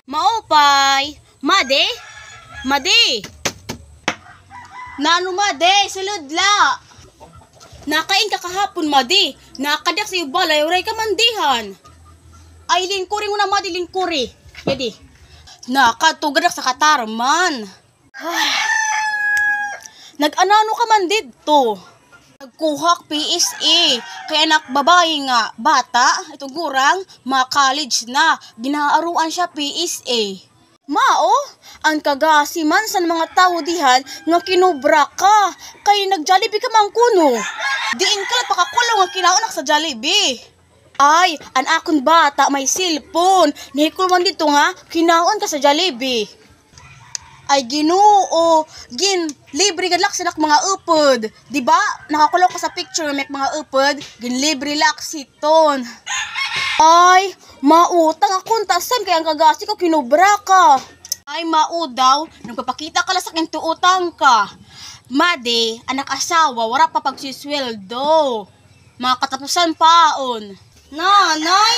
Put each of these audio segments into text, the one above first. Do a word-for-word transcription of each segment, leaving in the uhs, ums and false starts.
Maupay. Madi? Madi? Nano, Madi? Sulod la. Nakain ka kahapon, Madi? Nakadto ak ha iyo balay, waray ka man dihan. Ay, lingkuri nguna, Madi, lingkuri. Yadi. Nakadto gad ak ha Katarman. Nag-anano ka man didto? Nagkuha ak P S A. Kay an ak babaye nga bata, ito gurang, ma-college na. Ginaaruan siya P S A. Mao, an kagasi man san mga tawo dihan nga kinubra ka. Kay nag-Jollibee ka man kuno. Diin ka la pakakulong nga kinaon ak sa Jollibee. Ay, an akon bata may cellphone. Nahikulman didto nga kinaon ka sa Jollibee. Ay, Ginoo, ginlibre gad la ak san ak mga upod. Di ba? Nakakulong ko sa picture nga may mga upod. Ginlibre la ak hiton. Ay, mautang ako unta san kay an kagasi ko kinubra ka. Ay, mao daw, nagpapakita ka la sa akin, utang ka. Madi, an ak asawa, wara pa pagsisweldo. Mga katapusan paon. Nanay,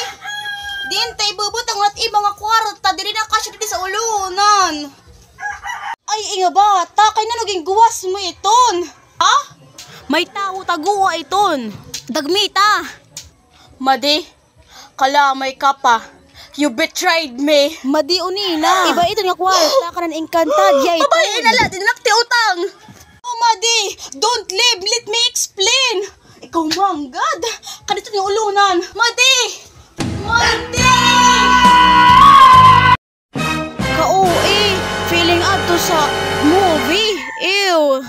diin ta ibubutang an at iba nga kwarta, diri na kasya didi sa ulunan. Ay, nga bata, kay nano ginguwas mo iton? Ha? May tawo taguwa iton. Dagmita. Madi, kalamay ka pa. You betrayed me. Madi, unina. Iba iton nga kwarta, kanan engkantad, ya iton. Babaye na la, dinakti utang. Oh, Madi, don't leave. Let me explain. Ikaw manggad. Kadto nga ulunan. Madi! Madi! Ka-O A, feeling adto sa movie. Ew.